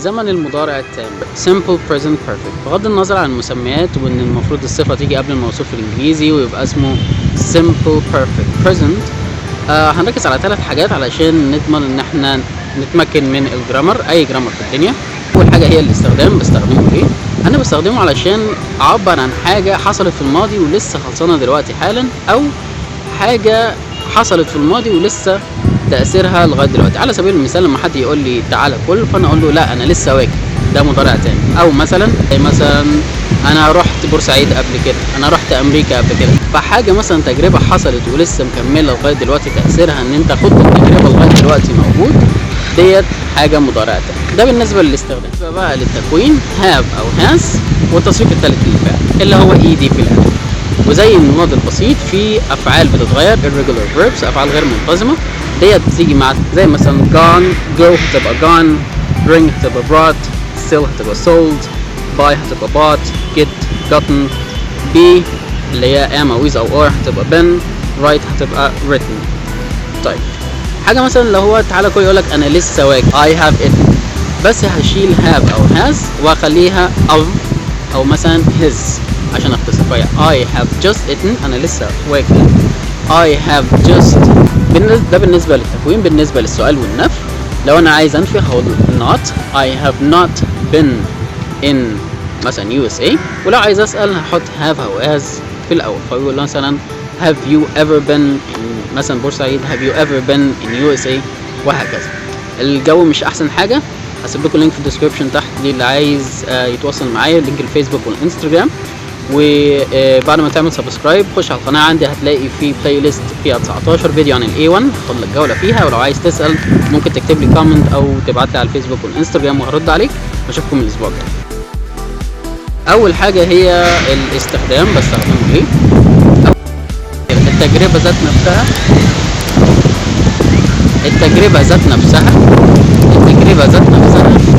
زمن المضارع التام، simple present perfect. بغض النظر عن المسميات وان المفروض الصفة تيجي قبل الموصوف في الانجليزي ويبقى اسمه simple perfect present، هنركز على ثلاث حاجات علشان نضمن ان احنا نتمكن من ال grammar، اي grammar في الدنيا. اول حاجة هي الاستخدام. بستخدمه ليه؟ انا بستخدمه علشان اعبر عن حاجة حصلت في الماضي ولسه خلصانة دلوقتي حالا، او حاجة حصلت في الماضي ولسه تأثيرها لغاية دلوقتي. على سبيل المثال، لما حد يقول لي تعالى كل، فأنا أقول له لا، أنا لسه واكل، ده مضارع تام. أو مثلا أنا رحت بورسعيد قبل كده، أنا رحت أمريكا قبل كده. فحاجة مثلا تجربة حصلت ولسه مكملة لغاية دلوقتي، تأثيرها إن أنت خدت التجربة لغاية دلوقتي موجود، ديت حاجة مضارع تام. ده بالنسبة للاستخدام. بالنسبة بقى للتكوين، have أو has والتصريف الثالث للفعل اللي هو ed في الآخر. وزي الماضي البسيط، في افعال بتتغير، irregular verbs، افعال غير منتظمه، ديت بتيجي مع زي مثلا gone، go هتبقى gone، bring هتبقى brought، sell هتبقى sold، buy هتبقى bought، get gotten، be اللي هي am او is او are هتبقى been، write هتبقى written. طيب، حاجه مثلا لو هو تعالى كل، يقول لك انا لسه واكل، I have eaten، بس هشيل have او has واخليها I've او مثلا his عشان اختصر، فهي I have just eaten، انا لسه واكل، I have just. ده بالنسبة للتكوين. بالنسبة للسؤال والنفي، لو انا عايز انفي هقول not، I have not been in مثلا USA. ولو عايز اسأل هحط have او has في الاول، فبيقول مثلا have you ever been in مثلا بورسعيد؟ have you ever been in USA؟ وهكذا. الجو مش احسن حاجة. هسيب لكم link في ال description تحت للي عايز يتواصل معايا، link الفيسبوك والانستجرام. وبعد ما تعمل subscribe خش على القناه عندي، هتلاقي في playlist فيها 19 فيديو عن ال A1، هاخد لك جوله فيها. ولو عايز تسال ممكن تكتب لي comment او تبعت لي على الفيسبوك والانستجرام وهرد عليك. واشوفكم الاسبوع الجاي. اول حاجه هي الاستخدام. بستخدمه ليه؟ التجربه ذات نفسها، التجربه ذات نفسها، التجربه ذات نفسها.